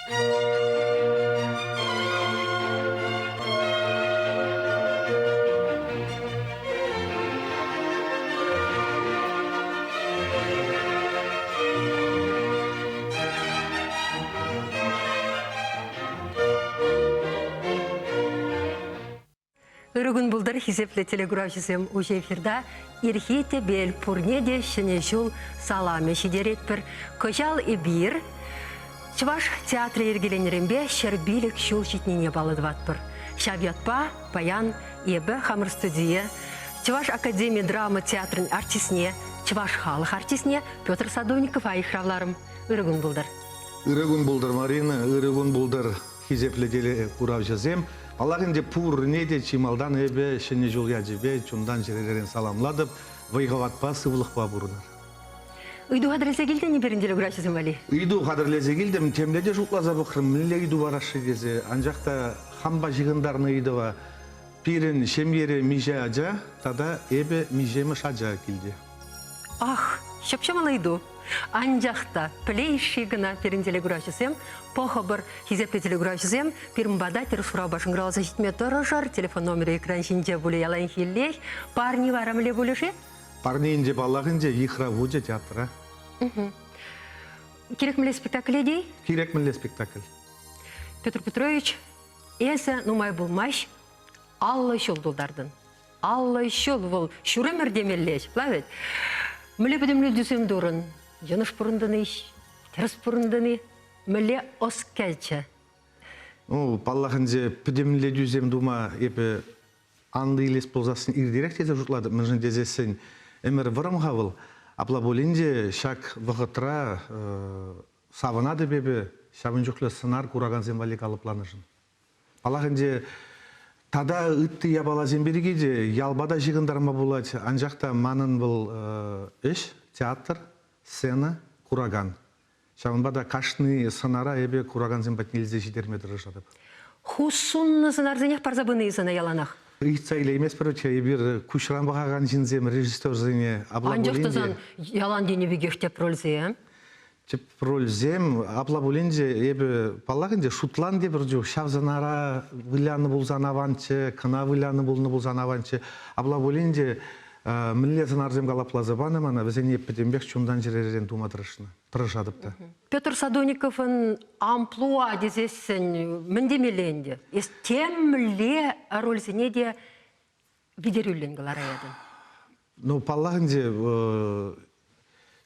Ырӑ кун пултӑр, хисеплӗ телекуравҫӑсем. Уҫӑ эфирта ирхи тӗпел пурне те Ҫӗнӗ ҫул саламӗ ҫитеретпӗр. Кӑҫал эпир Чӑваш театрӗ йӗркеленӗренпе 105 ҫул ҫитнине паллӑ тӑватпӑр. Ҫав ятпа паян эпӗ хамӑр студие Чӑваш академи драма театрӗн артистне, чӑваш халӑх артистне Петр Садовникова йыхравларӑм. Ырӑ кун пултӑр. Ырӑ кун пултӑр, Марина, ырӑ кун пултӑр, хисеплӗ телекуравҫӑсем. Паллах ӗнтӗ, пурне те чи малтан эпӗ Ҫӗнӗ ҫул ячӗпе чунтан-чӗререн саламлатӑп, вӑй-хӑватпа, сывлӑхпа пурӑнӑр. Ыйту хатӗрлесе килтӗн-и пирӗн телекуравҫӑсем валли? Ыйту хатӗрлесе килтӗм, темле те шутласа пӑхрӑм, мӗнле ыйту парас-ши тесе. Анчах та хампа ҫыхӑнтарнӑ ыйтӑва пирӗн ҫемьере миҫе ача тата эпӗ миҫемӗш ача килте? Ах, ҫӑп-ҫӑмӑл ыйту. Анчах та пӗлейши кӑна пирӗн телекуравҫӑсем, пӑхӑпӑр, хисеплӗ телекуравҫӑсем, пирӗн пата тӗрӗс хуравпа шӑнкӑравласа ҫитме тӑрӑшӑр. Телефон номерӗ экран ҫинче пулӗ яланхиллех. Парни вара мӗнле пулӗ-ши? Парни ӗнтӗ паллах ӗнтӗ йыхрав вучӗ театра. Кирек мӗнле спектакле те? Кирек мӗнле спектакль. Петр Петрович, эсӗ нумай пулмасть 50 ҫул тултартӑн. 50 ҫул вӑл ҫур ӗмӗр темелле, ҫапла вӗт? Мӗнле пӗтӗмлетӳсем турӑн? Йӑнӑш пурӑнтӑн-и? Тӗрӗс пурӑнтӑн-и? Мӗнле ӑс кӗчӗ? Ну, паллах ӗнтӗ, пӗтӗмлетӳсем тума эпӗ анлӑ илес пулсассӑн иртерех тесе шутлатӑп, мӗншӗн тесессӗн ӗмӗр вӑрӑм-ха вӑл. Апла пулин те ҫак вӑхӑтра савӑнатӑп эпӗ ҫавӑн чухлӗ сӑнар куракансем валли калӑпланӑшӑн. Паллах ӗнтӗ, тата ытти япаласем пирки те ялпа та ҫыхӑнтарма пулать, анчах та манӑн вӑл ӗҫ, театр, сцена, куракан. Ҫавӑнпа та кашни сӑнара эпӗ куракансем патне илсе ҫитерме тӑрӑшатӑп. Ху суннӑ сӑнарсенех парса пынӑ-и сана яланах? Ыйтса илейместпӗр эпир куҫран пӑхакан ҫынсем режиссерсене апла Анчах та сан ялан тенӗ пекех тӗп рольсем. Тӗп рольсем, апла пулин те, эпӗ, паллах ӗнтӗ, шутлан тепӗр чух ҫав сӑнара вылянӑ пулсан аванччӗ, кӑна вылянӑ пулнӑ пулсан аванччӗ. Апла пулин те, мӗнле сӑнарсем калапласа панӑ мана, вӗсене пӗтӗмпех чунтан-чӗререн тума тӑрӑшнӑ, тӑрӑшатӑп та. Петр Садовниковӑн амплуа тесессӗн мӗн темелле ӗнтӗ? Эс темле рольсене те витерӳллӗн кӑлараятӑн. Ну, паллах ӗнтӗ,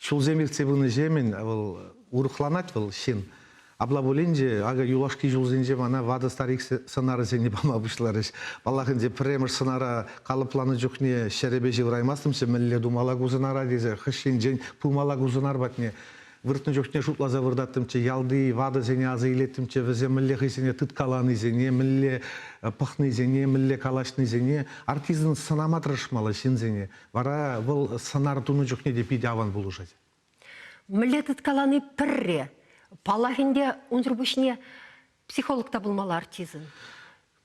ҫулсем иртсе пынӑҫемӗн вӑл урӑхланать вӑл ҫын. Апла пулин те, акӑ юлашки ҫулсенче мана ватӑ старик сӑнарӗсене пама пуҫларӗҫ. Паллах ӗнтӗ, пӗрремӗш сӑнара калӑпланӑ чухне ҫӗрӗпе ҫывӑраймастӑмччӗ, мӗнле тумалла ку сӑнара тесе, хӑш енчен пымалла ку сӑнар патне. Выртнӑ чухне шутласа выртаттӑмччӗ, ялти ватӑсене аса илеттӗмччӗ, вӗсем мӗнле хӑйсене тыткаланисене, мӗнле пӑхнисене, мӗнле калаҫнисене. Артистӑн сӑнама тӑрӑшмалла ҫынсене. Вара вӑл сӑнар тунӑ чухне те питӗ аван пулӑшать. Мӗнле тыткалани пӗрре. Паллах ӗнтӗ, унсӑр пуҫне психолог та пулмалла артистӑн.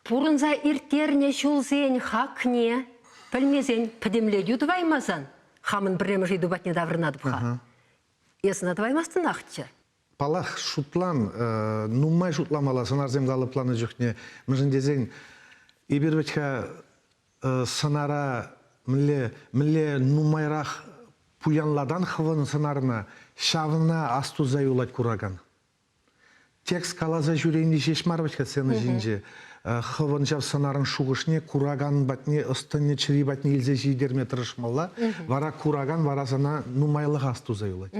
Пурӑнса ирттернӗ ҫулсен хакне пӗлмесен пӗтӗмлетӳ тӑваймасан хамӑн пӗрремӗш ыйту патне таврӑнатӑп-ха. Эс ӑна тӑваймастӑнахчӗ. Паллах, шутлан, нумай шутламалла сӑнарсем калӑпланӑ чухне. Мӗншӗн тесен эпир вӗт-ха сӑнара мӗнле, мӗнле нумайрах пуянлатан хӑвӑн сӑнарна, ҫавна астуса юлать куракан. Текст каласа ҫӳрени ҫеҫ мар вӗт-ха сцена ҫинче. Хӑвӑн ҫав сӑнарӑн шухӑшне куракан патне, ӑс-тӑнне чӗри патне илсе ҫитерме тӑрӑшмалла. Вара куракан вара сана нумайлӑха астуса юлать.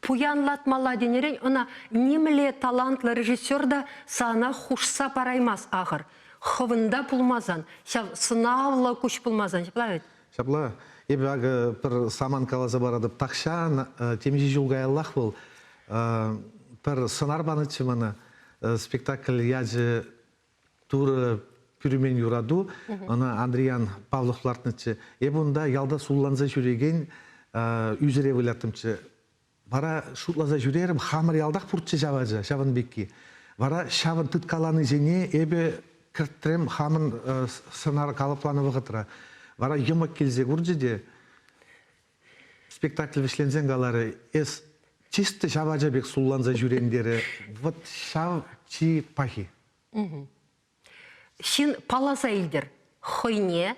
Пуянлатмалла тенӗрен ӑна нимле талантлӑ режиссер та сана хушса параймасть ахӑр. Хӑвӑнта пулмасан, ҫав сӑнавлӑ куҫ пулмасан, ҫапла вӗт? Ҫапла. Эпӗ акӑ пӗр самант каласа паратӑп. Тахҫан темиҫе ҫул каяллах вӑл пӗр сӑнар панӑччӗ мана. Спектакль ячӗ «Турӑ пӳрмен юрату». Ӑна Андриян Павлов лартнӑччӗ. Эпӗ унта ялта сулланса ҫӳрекен ӳсӗре выляттӑмччӗ. Вара шутласа ҫӳрерӗм, хамӑр ялтах пурччӗ ҫав ача, ҫавӑн пекки. Вара ҫавӑн тыткаланисене эпӗ кӗртрӗм хамӑн сӑнар калӑпланӑ вӑхӑтра. Вара йӑмӑк килсе курчӗ те спектакль вӗҫленсен каларӗ, эс чисто ҫав ача пек сулланса ҫӳрен терӗ. Вот ҫав чи пахи. Ҫын палласа илтӗр хӑйне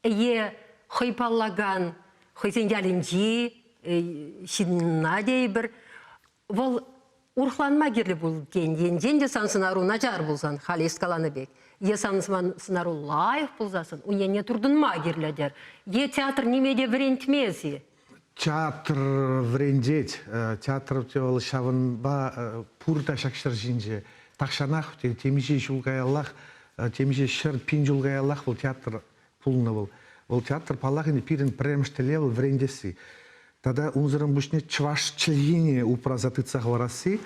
е хӑй паллакан хӑйсен ялӗнчи ҫынна тейӗпӗр. Вӑл урӑхланма кирлӗ пул тен, енчен те сан сӑнару начар пулсан, халь эс каланӑ пек, е сан сӑнару лайӑх пулсассӑн ун енне туртӑнма кирлӗ-тӗр. Е театр ниме те вӗрентмес-и? Театр вӗрентет. Театр вӑл ҫавӑнпа пур та ҫак ҫӗр ҫинче. Тахҫанах, темиҫе ҫул каяллах, темиҫе 100 000 ҫул каяллах вӑл театр пулнӑ вӑл. Вӑл театр, паллах ӗнтӗ, пирӗн пӗрремӗш тӗллев вӑл вӗрентесси. Тата унсӑрӑн пуҫне чӑваш чӗлхине упраса тытса хӑварасси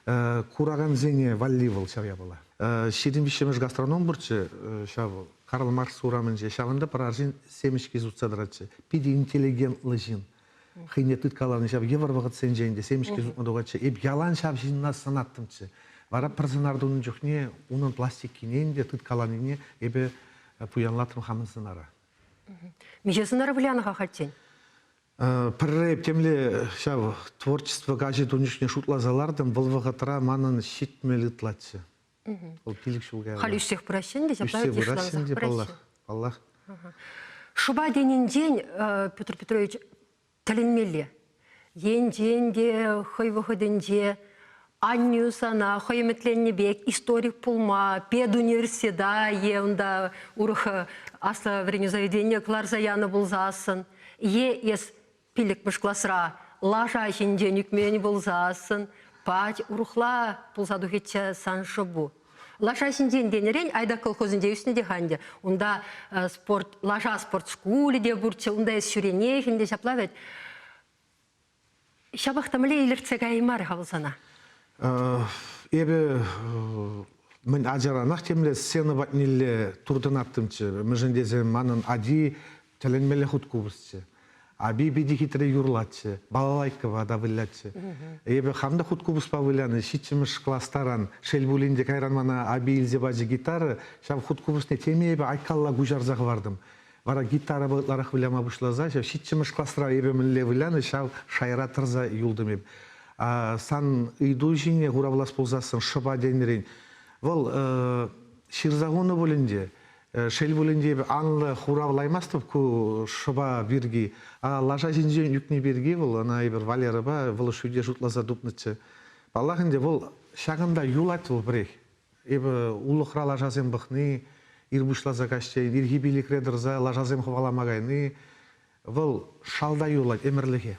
куракансене валли вӑл ҫав япала. 23-мӗш гастроном пурччӗ ҫав Карл Маркс урамӗнче. Ҫавӑнта пӗр арҫын семечки сутса тӑратчӗ. Питӗ интеллигентлӑ ҫын. Хӑйне тыткаланӑ ҫав йывӑр вӑхӑтсенче ӗнтӗ семечки сутма тухатчӗ. Эп ялан ҫав ҫынна сӑнаттӑмччӗ. Вара пӗр сӑнар тунӑ чухне унӑн пластикине ӗнтӗ тыткаланине эпӗ пуянлатрӑм хамӑн сӑнара. Миҫе сӑнар вылянӑ-ха хальччен? Пӗрре темле ҫав творчество каҫӗ тунӑ чухне шутласа лартӑм, вӑл вӑхӑтра манӑн 70 ытлаччӗ. Вӑл 5 ҫул каялла. Халь ӳссех пыраҫҫӗ ӗнтӗ, ҫапла Ӳссе пыраҫҫӗ ӗнтӗ, паллах, паллах. Шӑпа тенинчен, Петр Петрович, тӗлӗнмелле. Енчен те хӑй вӑхӑтӗнче аннӳ сана хӑй ӗмӗтленнӗ пек историк пулма педуниверситета е унта урӑх аслӑ вӗренӳ заведенине кӑларса янӑ пулсассӑн, е эс пиллӗкмӗш класра лаша ҫинчен ӳкмен пулсассӑн, пач урӑхла пулса тухӗччӗ сан шӑпу. Лаша ҫинчен тенӗрен Айдак колхозӗнче ӳснӗ те-ха ӗнтӗ. Унта спорт, лаша спорт шкулӗ те пурччӗ, унта эс ҫӳренех ӗнтӗ ҫапла вӗт. Ҫапах та мӗнле илӗртсе каяймарӗ-ха вӑл сана? Эпӗ мӗн ачаранах темле сцена патнелле туртӑнаттӑмччӗ. Мӗншӗн тесен манӑн ати тӗлӗнмелле хут купӑсчӗ. Аби питӗ хитре юрлатчӗ, балалайкӑпа та вылятчӗ. Эпӗ хам та хут купӑспа вылянӑ ҫиччӗмӗш класс таран. Шел пулин те кайран мана аби илсе пачӗ гитара. Ҫав хут купӑсне теме эпӗ айккалла куҫарса хӑвартӑм. Вара гитарӑпа ытларах выляма пуҫласа ҫав ҫиччӗмӗш класра эпӗ мӗнле вылянӑ, ҫав шайра тӑрса юлтӑм эп. Сан ыйту ҫине хуравлас пулсассӑн шӑпа тенӗрен вӑл ҫырса хунӑ пуль ӗнтӗ. Шел пулин те эпӗ анлӑ хуравлаймастӑп ку шӑпа пирки. Лаша ҫинчен ӳкни пирки вӑл ӑна эпир Валерӑпа вӑл шӳте шутласа тупнӑччӗ. Паллах ӗнтӗ, вӑл ҫакӑнта юлать вӑл пӗрех. Эпӗ улӑхра лашасем пӑхни, ир пуҫласа каҫчен, ирхи пилӗкре тӑрса лашасем хӑвалама кайни, вӑл шалта юлать ӗмӗрлӗхе.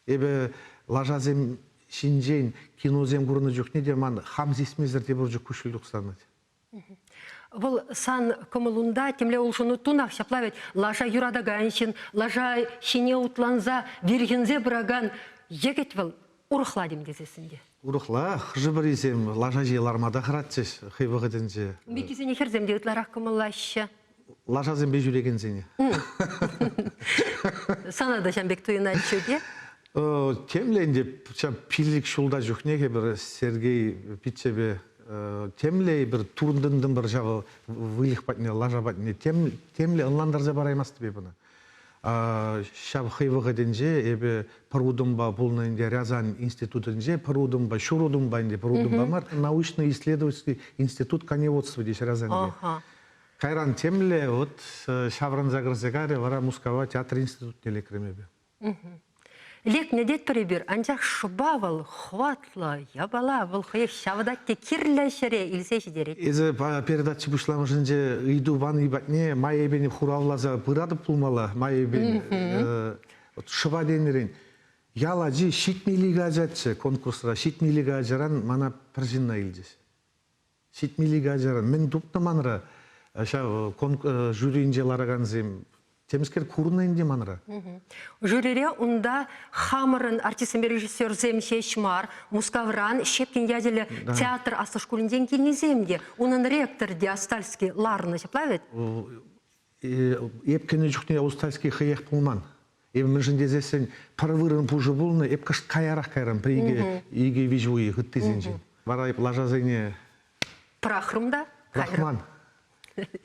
Эпӗ лашасем ҫинчен киносем курнӑ чухне те ман хам сисмесӗр тепӗр чух куҫҫуль тухса анать. Вӑл сан кӑмӑлунта темле улшӑну тунах ҫапла вӗт. Лаша юратакан ҫын, лаша ҫине утланса вирхӗнсе пыракан йӗкӗт вӑл урӑхла тем тесессӗн те. Урӑхла, хӑшӗ-пӗрисем лаша ҫине ларма та хӑратчӗҫ хӑй вӑхӑтӗнче. Ун пеккисене хӗрсем те ытларах кӑмӑллаҫҫӗ. Лашасемпе ҫӳрекенсене. Сана та ҫавӑн пек туйӑнать-ши те? Темле ӗнтӗ ҫав 5 ҫулта чухнех эпир Сергей пиччепе темле эпир туртӑнтӑмӑр ҫав выльӑх патне, лаша патне. Темле ӑнлантарса параймастӑп эп ӑна. Ҫав хӑй вӑхӑтӗнче эпӗ пӗр утӑмпа пулнӑ ӗнтӗ Рязань институтӗнче, пӗр утӑмпа, ҫур утӑмпа ӗнтӗ, пӗр утӑмпа мар, научно-исследовательский институт коневодства теҫҫӗ Рязаньте. Кайран темле вот ҫаврӑнса кӗрсе кайрӗ, вара Мускава театр институтне лекрӗм эпӗ. Лекнӗ тетпӗр эпир, анчах шӑпа вӑл хӑватлӑ япала, вӑл хӑех ҫавӑтать те кирлӗ ҫӗре илсе ҫитерет. Эсӗ передача пуҫламӑшӗнче ыйту пани патне майӗпен хуравласа пыратӑп пулмалла, майӗпен шӑпа тенӗрен. Ял ачи 72 ачаччӗ конкурсра, 72 ачаран мана пӗр ҫынна илчӗҫ. 72 ачаран мӗн тупнӑ манра ҫав жюринче ларакансем темскер курнӑ ӗнтӗ манра. Жюрире унта хамӑрӑн артистсемпе режиссерсем ҫеҫ мар, Мускавран Щепкин ячӗллӗ театр аслӑ шкулӗнчен килнисем те, унӑн ректорӗ те Остальский ларнӑ, ҫапла вӗт? Эп кӗнӗ чухне Остальский хӑех пулман. Эп мӗншӗн тесессӗн пӗр вырӑн пушӑ пулнӑ, эп кӑшт каярах кайрӑм, пӗр икӗ виҫ уйӑх ыттисенчен. Вара эп лашасене Пӑрахрӑм та. Пӑрахман.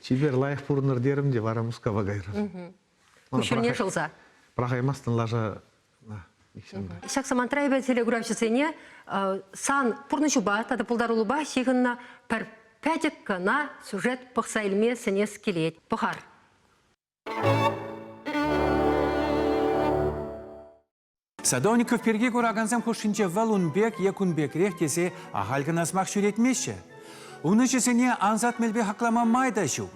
Чипер лайӑх пурӑнӑр терӗм те вара Мускава кайрӑм. Куҫҫульне шӑлса. Пӑрахаймастӑн лаша. Нихҫан та. Ҫак самантра эпӗ телекуравҫӑсене сан пурнӑҫупа тата пултарулӑхпа ҫыхӑннӑ пӗр пӗчӗк кӑна сюжет пӑхса илме сӗнес килет. Пӑхар. Садовников пирки куракансем хушшинче вӑл ун пек е кун пекрех тесе ахаль кӑна сӑмах ҫӳретмеҫҫӗ. Ун ӗҫӗсене ансат мелпе хаклама май та ҫук.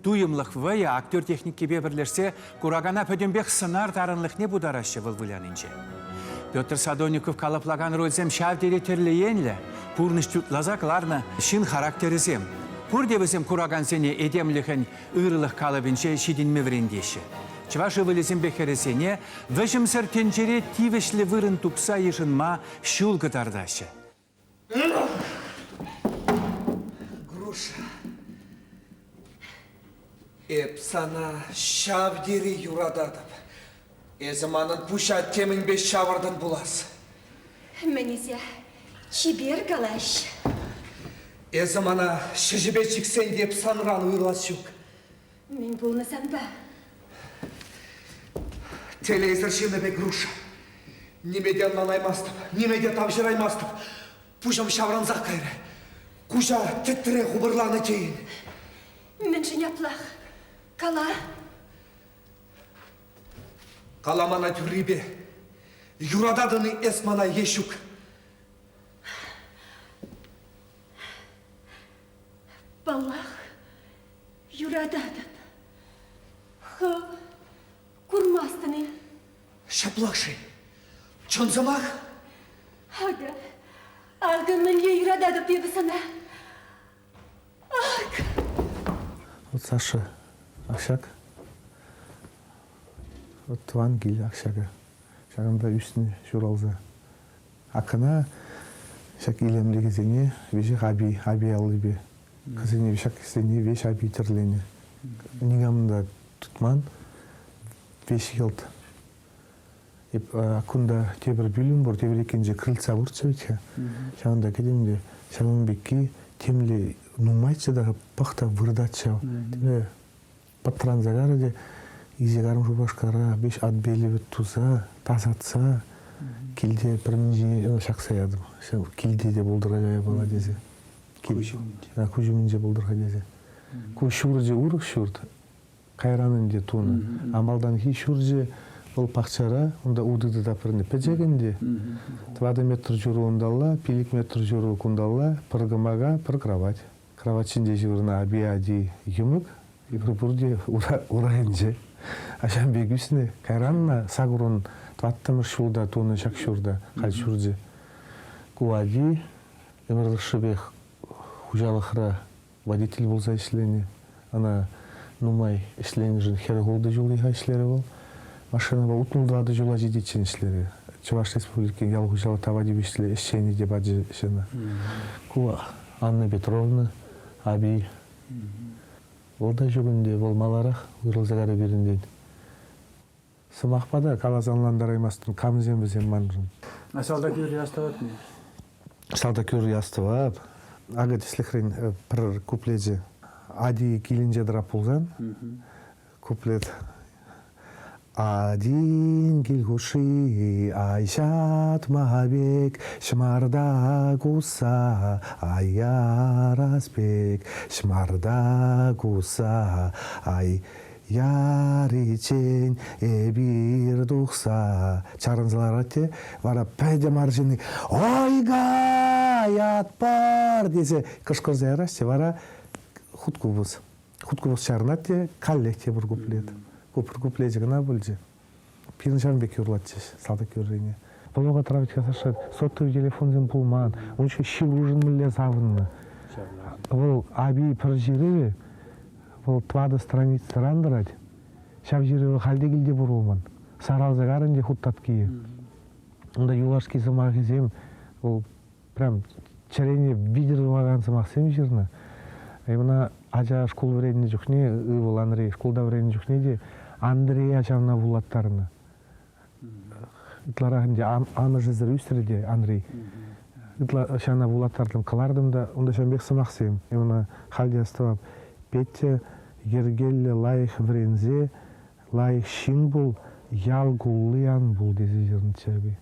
Туйӑмлӑх вӑйӗ актер техникипе пӗрлешсе куракана пӗтӗмпех сӑнар тарӑнлӑхне путараҫҫӗ вӑл вылянинче. Петр Садовников калӑплакан рольсем ҫав тери тӗрлӗ енлӗ, пурнӑҫ чутласа кӑларнӑ ҫын характерӗсем. Пурте вӗсем куракансене этемлӗхӗн ырӑлӑх калӑпӗнче ҫитӗнме вӗрентеҫҫӗ. Чӑваш ывӑлӗсемпе хӗрӗсене вӗҫӗмсӗр тӗнчере тивӗҫлӗ вырӑн тупса йышӑнма ҫул кӑтартаҫҫӗ. Груша, эп сана ҫав тери юрататӑп. Эсӗ манӑн пуҫа темӗнпе ҫавӑртӑн пулас. Мӗн эсӗ? Чипер калаҫ. Эсӗ мана ҫӗҫӗпе чиксен те эп санран уйрӑлас ҫук. Мӗн пулнӑ санпа? Телейсӗр ҫын эпӗ, Груша. Ниме те ӑнланаймастӑп, ниме те тавҫӑраймастӑп. Пуҫӑм ҫаврӑнсах кайрӗ. Куҫа тӗтре хупӑрланӑ тейӗн. Мӗншӗн аплах? Кала. Кала мана тӳррипе. Юрататӑн-и эс мана е ҫук? Паллах, юрататӑп. Хӑв курмастӑн-и? Ҫаплах-ши? Чӑн сӑмах? Акӑ, акӑ мӗнле юрататӑп эпӗ сана. Ак! Вот Саша, ак ҫак. Вот тӑван кил ак ҫакӑ. Ҫакӑнта ӳснӗ, ҫуралса. Акӑна ҫак илемлӗхӗсене веҫех апи, апи аллипе. Кӗсене ҫак веҫ апи тӗрленӗ. Никам та тытман. Веҫ йӑлт. Эп кунта тепӗр пӳлӗм пур, тепӗр иккӗнче крыльца пурччӗ вӗт-ха. Ҫавӑнта кӗтӗм те ҫавӑн пекки темле нумайччӗ та пӑх та выртать ҫав. Темле пӑтранса карӗ те илсе карӑм Шупашкара веҫ отбеливать туса, тасатса килте пӗр ҫине ҫакса ятӑм. Ҫав килте те пултӑр япала тесе. Куҫ умӗнче. Куҫ умӗнче пултӑр-ха тесе. Ку ҫурчӗ урӑх ҫурт. Кайран ӗнтӗ тунӑ. А малтанхи ҫурчӗ вӑл пахчара, унта утӑ тыта пӗрнӗ пӗчӗк ӗнтӗ. 4 метр ҫурӑ унталла, 5 метр ҫурӑ кунталла, пӗр кӑмака, пӗр кровать. Кровать ҫинче ҫывӑрнӑ апи ати йӑмӑк, эпир пурте урайӗнче. Ачам пек ӳснӗ. Кайран сакӑрун тӑваттӑмӗш ҫулта тунӑ ҫак ҫурта, халь ҫурчӗ. Ку ати ӗмӗр тӑршшӗпех хуҫалӑхра водитель пулса ӗҫленӗ. Ӑна нумай ӗҫленӗшӗн 46 ҫул-и-ха ӗҫлерӗ вӑл. Машинӑпа 64 ҫула ҫитиччен ӗҫлерӗ. Чӑваш Республикин ял хуҫалӑх тава тивӗҫлӗ ӗҫченӗ те пачӗ ӑна. Ку Анна Петровна, апи. Вӑл та ҫук ӗнтӗ, вӑл маларах уйрӑлса кайрӗ пирӗнтен. Сӑмахпа та каласа ӑнлантараймастӑн, камсем вӗсем маншӑн. А салтак юрри астӑватни? Салтак юрри астӑвап. Акӑ тӗслӗхрен пӗр куплечӗ. Ати килӗнче тӑрап пулсан, куплет Один кил хушши ай ҫатма пек, ҫӑмарта кусса ай ярас пек, ҫӑмарта кусса ай Яриччен эпир тухса чарӑнса ларать те вара пӗтӗм арҫынни «Ой, ятпар!» тесе кӑшкӑрса яраҫҫӗ. Вара хуткупӑс. Хуткупӑс чарӑнать те каллех тепӗр куплет. Ку пӗр куплечӗ кӑна пулчӗ. Пирӗн ҫавӑн пек юрлатчӗҫ салтак юррине. Вӑл вӑхӑтра вӗт-ха Саша сотовый телефонсем пулман. Ун чухне ҫырушӑн мӗнле савӑннӑ. Вӑл апи пӗр ҫырӑвӗ Вӑл тӑватӑ страницӑран тӑрать. Ҫав ҫырӑвӗ халь те килте пур вӑл ман. Саралса кар ӗнтӗ хут таткийӗ. Унта юлашки сӑмахӗсем вӑл прям чӗрене витӗр тухакан сӑмахсем ҫырнӑ. Ӑна ача шкул вӗреннӗ чухне, ывӑл Андрей шкулта вӗреннӗ чухне те Андрея ҫавна вулаттарнӑ. Ытларах ӗнтӗ амӑшӗсӗр ӳсрӗ те Андрей. Ытла ҫавна вулаттартӑм, кӑлартӑм та унта ҫавӑн пек сӑмахсем. Ӑна халь те астӑвап. Петя йӗркеллӗ лайӑх вӗренсе, лайӑх ҫын пул, ял кулли ан пул тесе ҫырнӑччӗ апи.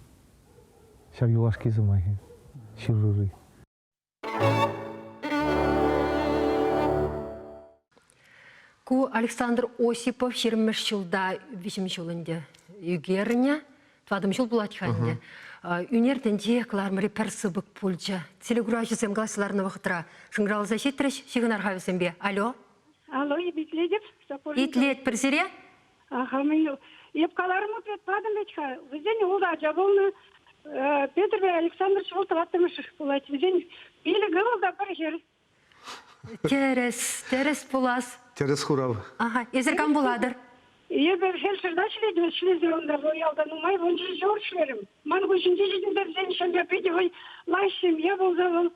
Ҫав юлашки сӑмахӗ ҫырури. Ку Александр Осипов ҫирӗммӗш ҫулта виҫӗм ҫул ӗнтӗ ӳкернӗ. Тӑваттӑм ҫул пулать-ха ӗнтӗ. Ӳнер тӗнчи кӑлармӑри пӗр сыпӑк пулчӗ. Телекуравҫӑсем калаҫса ларнӑ вӑхӑтра шӑнкӑравласа ҫитрӗҫ ҫыхӑнар-ха вӗсемпе. Алло. Алло, эп итлетӗп. Итлетпӗр сире. Аха, мӗн, эп каларӑм патӑм вӗт-ха. Вӗсен ултӑ ача пулнӑ. Петрпе Александр ҫул тӑваттӑмӗш пулать. Вӗсен пилӗк ывӑл та пӗр хӗр. Тӗрӗс, тӗрӗс пулас. Тӗрӗс хурав. Аха, эсир кам пулатӑр? Эпӗ фельдшерта ӗҫлетӗм, ӗҫлесе унта вӑл ялта нумай вунҫичӗ ҫул ӗҫлерӗм. Ман хыҫӗнче ҫитӗнтерсен ҫемье питӗ вӑй лайӑх ҫемье пулса вӑл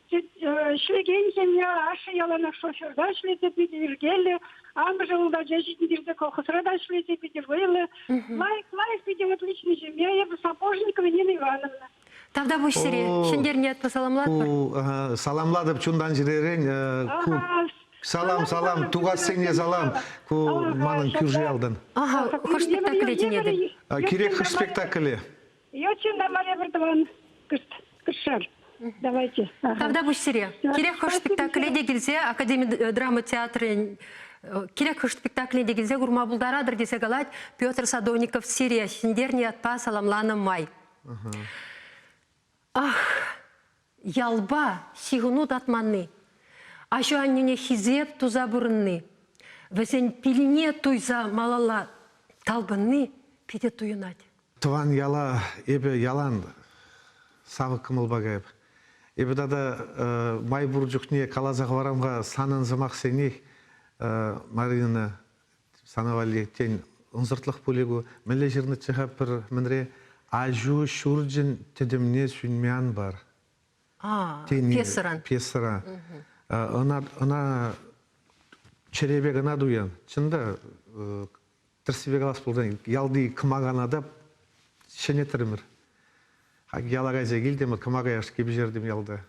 ӗҫлекен ҫемье, ашшӗ яланах шоферта ӗҫлесе питӗ йӗркеллӗ, амӑшӗ ултача ҫитӗнтерсе колхозра та ӗҫлесе питӗ вӑйлӑ. Лайӑх, лайӑх питӗ отличный ҫемье. Эпӗ Сапожникова Нина Ивановна. Тавтапуҫ сире. Ҫӗнтернӗ ятпа саламлатпӑр. Ку саламлатӑп чунтан чӗререн. Ку салам, салам, Тугассене салам. Ку манӑн кӳршӗ ялтан. Ага, хӑш спектакле чӗнетӗн? Кирек хӑш спектакле. Ют ҫынна мар эпир тӑван кӑшшар. Давайте. Тавтапуҫ сире. Кирек хӑш спектакле те килсе Академи драма театрӗн кирек хӑш спектакле те килсе курма пултаратӑр тесе калать Петр Садовников сире ҫӗнтернӗ ятпа саламланӑ май. Ах, ялпа ҫыхӑну татманни, аҫу-аннӳне хисеп туса пурӑнни, вӗсен пилне туйса малалла талпӑнни питӗ туйӑнать. Тӑван яла эпӗ ялан савӑк кӑмӑлпа кайӑп. Эпӗ тата май пур чухне каласа хӑварам-ха санӑн сӑмахсенех, Марина, сана валли, тен, ӑнсӑртлӑх пулӗ ку. Мӗнле ҫырнӑччӗ-ха пӗр мӗнре? Аҫу ҫурчӗн тӗтӗмне сӳнме ан пар. А, пьесӑран. Пьесӑра. Ӑна, ӑна чӗрепе кӑна туян. Чӑн та, тӗрӗссипе калас пулсан, ялти кӑмакана та ҫӗнетрӗмӗр. Яла кайса килтӗмӗр, кӑмака яшки пӗҫертӗм ялта.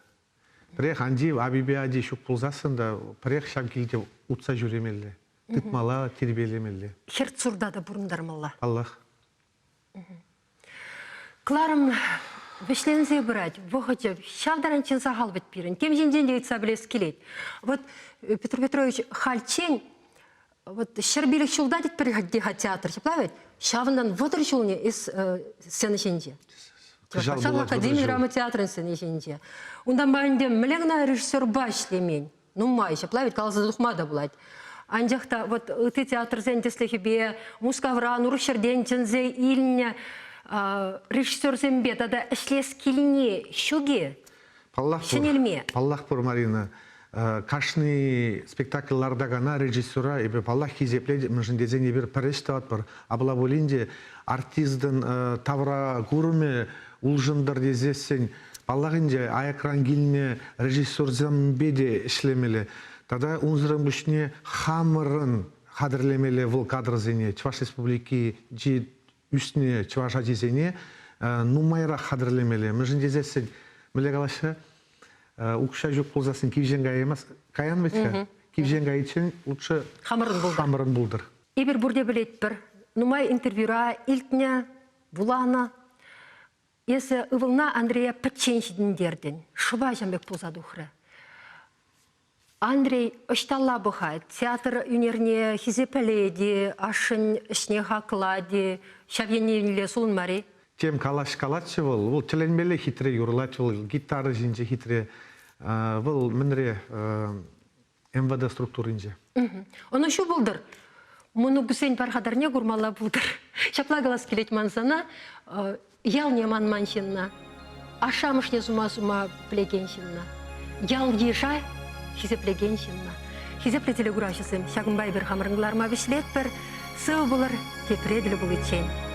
Пӗрех анчи апипе ачи ҫук пулсассӑн та пӗрех ҫав килте утса ҫӳремелле, тытмалла, тирпейлемелле. Хӗрт-сурта та пурӑнтармалла. Паллах. Кӑларӑм вӗҫленсе пырать. Вӑхӑчӗ ҫав таранччен сахал вӗт пирӗн. Тем ҫинчен те ыйтса пӗлес килет. Вот Петр Петрович хальччен вот 105 ҫулта тетпӗр-ха театр, ҫапла вӗт? Ҫавӑнтан 30 ҫулне эс сцена ҫинче. Чӑваш академи драма театрӗн сцени ҫинче. Унтанпа ӗнтӗ мӗнле кӑна режиссерпа ӗҫлемен. Нумай, ҫапла вӗт каласа тухма та пулать. Анчах та вот ытти театрсен тӗслӗхӗпе Мускавран, урӑх ҫӗртен чӗнсе илнӗ режиссерсемпе тата ӗҫлес килни ҫук-и? Паллах пур. Ҫӗнелме. Паллах пур, Марина. Кашни спектакль лартакана, режиссера эпир паллах хисеплетӗп, мӗншӗн тесен эпир пӗр ӗҫ тӑватпӑр. Апла пулин те артистӑн тавра курӑмӗ улшӑнтӑр тесессӗн, паллах ӗнтӗ, аякран килнӗ режиссерсемпе те ӗҫлемелле. Тата унсӑрӑн пуҫне хамӑрӑн хатӗрлемелле вӑл кадрсене Чӑваш Республикинчи ӳснӗ чӑваш ачисене нумайрах хатӗрлемелле. Мӗншӗн тесессӗн, мӗнле калаҫҫӗ, укҫа ҫук пулсассӑн кивҫен каяймас, каян вӗт-ха. Кивҫен кайиччен лучше хамӑрӑн пултӑр. Хамӑрӑн пултӑр. Эпир пурте пӗлетпӗр. Нумай интервьюра илтнӗ, вуланӑ. Эсӗ ывӑлна Андрея пӗччен ҫитӗнтертӗн. Шӑпа ҫам пек пулса тухрӗ. Андрей ӑҫталла пӑхать? Театр ӳнерне хисеплет-и, ашшӗн ӗҫне хаклать-и? Ҫав еннелле сулӑнмар-и? Тем калаҫкалатчӗ вӑл. Вӑл тӗлӗнмелле хитре юрлать вӑл, гитара ҫинче хитре. Вӑл мӗнре МВД структуринче. Ӑнӑҫу пултӑр. Мӑнукусен пархатарне курмалла пултӑр. Ҫапла калас килет ман сана. Ялне манман ҫынна, ашшӗ-амӑшне сума-сума пӗлекен ҫынна, ял-йыша хисеплекен ҫынна. Хисеплӗ телекуравҫӑсем, ҫакӑнпа эпир хамӑрӑн кӑларма вӗҫлетпӗр. Сывӑ пулӑр, тепре тӗл пуличчен.